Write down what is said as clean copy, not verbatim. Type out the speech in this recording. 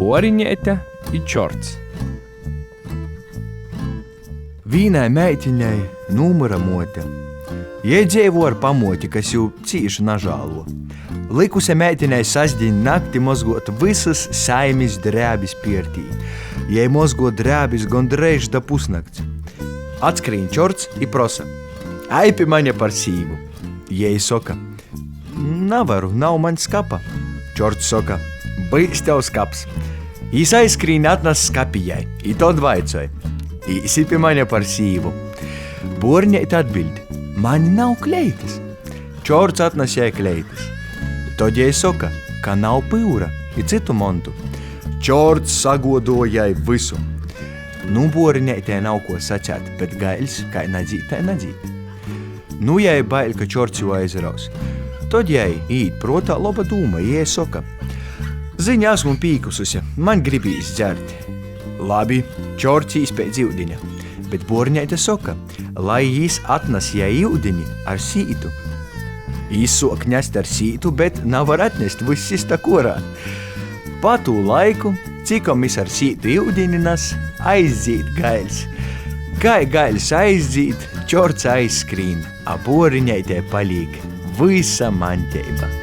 Buorineite i čorts. Vīnai meitiņai nūmyra muote. Jei dzeivuo ar pamuoti, kas jū cīši nažāluo. Lykuse meitiņai sastdiņ nakti mozguot vysys saimis drēbis piertī. Jei mozguo drēbis gondreiž da pusnakts. Atskrīn čorts i prosa, Ej pi mane par sīvu! Jei soka, Navaru, nav maņ skapa. Čorts soka, Byus tev skaps. Jis aizskrīn atnas skapi jai i tod vaicoj, Īsi pi mane par sīvu? Buorineite atbiļd, Maņ nav kleitys. Čorts atnas jai kleitys. Tod jei soka, ka nav pyura i cytu montu. Čorts saguoduo jai vysu. Nu buorineitei nav kuo sacēt, bet gaiļs kai nadzīd, tai nadzīd. Nu jai baiļ, ka čorts jū aizraus. Tod jai īīt pruotā loba dūma, i jei soka, Zyni, asmu pīkususe, maņ gribīs dzert. Labi, čorts īs pēc iudiņa, bet buorineite soka, lai jis atnas jai iudini ar sītu. Jis suok nest ar sītu, bet navar atnest, vyss iztak uorā. Pa tū laiku, cikom jis ar sītu iudini nas, aizdzīd gaiļs. Kai gaiļs aizdzīd, čorts aizskrīn, a buorineitei palīk vysa maņteiba.